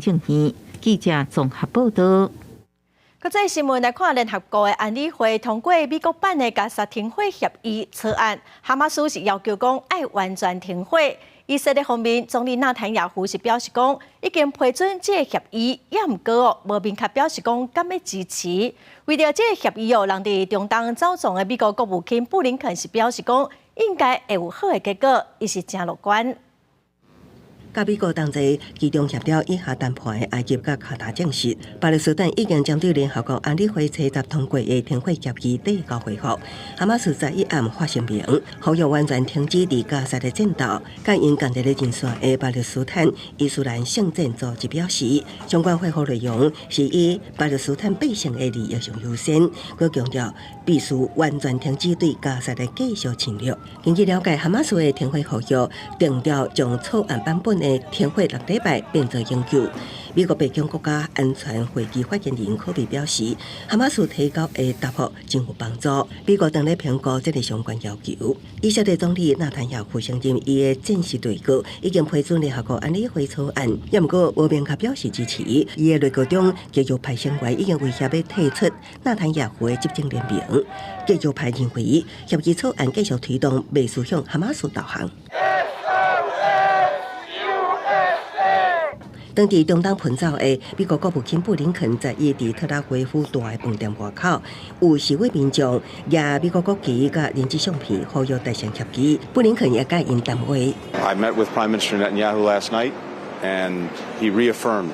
政院。記者綜合報道。國際新聞來看，聯合國的安理會通過美國版的加沙停火協議草案，哈馬斯是要求講愛完全停火。以色列方面，總理納坦雅胡是表示講已經批准這個協議，也毋過哦，無明確表示講敢欲支持。為著這個協議哦，人佇中東走訪的美國國務卿布林肯是表示講應該會有好的結果，伊是誠樂觀。佮美國同齊其中協調以哈談判的埃及佮卡達證實，巴勒斯坦已經針對聯合國安理會初十通過的停火協議遞交回覆。哈馬斯在一暗發聲明，呼籲完全停止佇加沙的戰鬥。佮𪜶仝一个陣線的巴勒斯坦伊斯蘭聖戰組織表示，相關回覆內容是以巴勒斯坦百姓的利益上優先，閣強調必須完全停止對加沙的繼續侵略。根據了解，哈馬斯的停火呼籲定調將草案版本的停火6禮拜變做永久。美國白宮國家安全會議發言人柯比表示，哈馬斯提交的答覆真有幫助。美國正咧評估這个相關要求。以色列總理納坦雅胡承認，伊的戰時內閣已經批准聯合國安理會草案，也毋過無明確表示支持。伊的內閣中極右派成員已經威脅欲退出納坦雅胡的執政聯盟。極右派認為協議草案繼續推動，袂輸向哈馬斯投降。SOS USA。當佇中東奔走的美國國務卿布林肯，在伊佇特拉維夫大的飯店外口，有示威民眾舉美國國旗佮人質相片，呼籲達成協議。布林肯也佮𪜶談話。 I met with Prime Minister Netanyahu last night, and he reaffirmed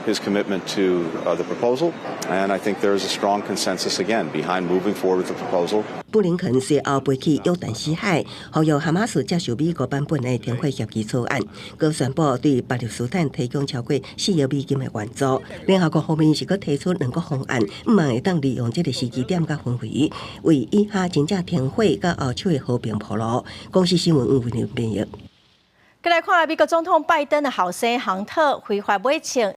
his commitment to the proposal. And I think there is a strong consensus again behind moving forward with the proposal. 布林肯隨後飛去約旦死海，呼籲哈馬斯接受美國版本的停火協議草案，閣宣布對巴勒斯坦提供超過4億美金的援助。聯合國方面是閣提出兩個方案，向望會當利用這个時機點佮氛圍，為以哈真正停火佮後手的和平鋪路。公視新聞吳文編譯。閣來看美國總統拜登的後生亨特非法買槍。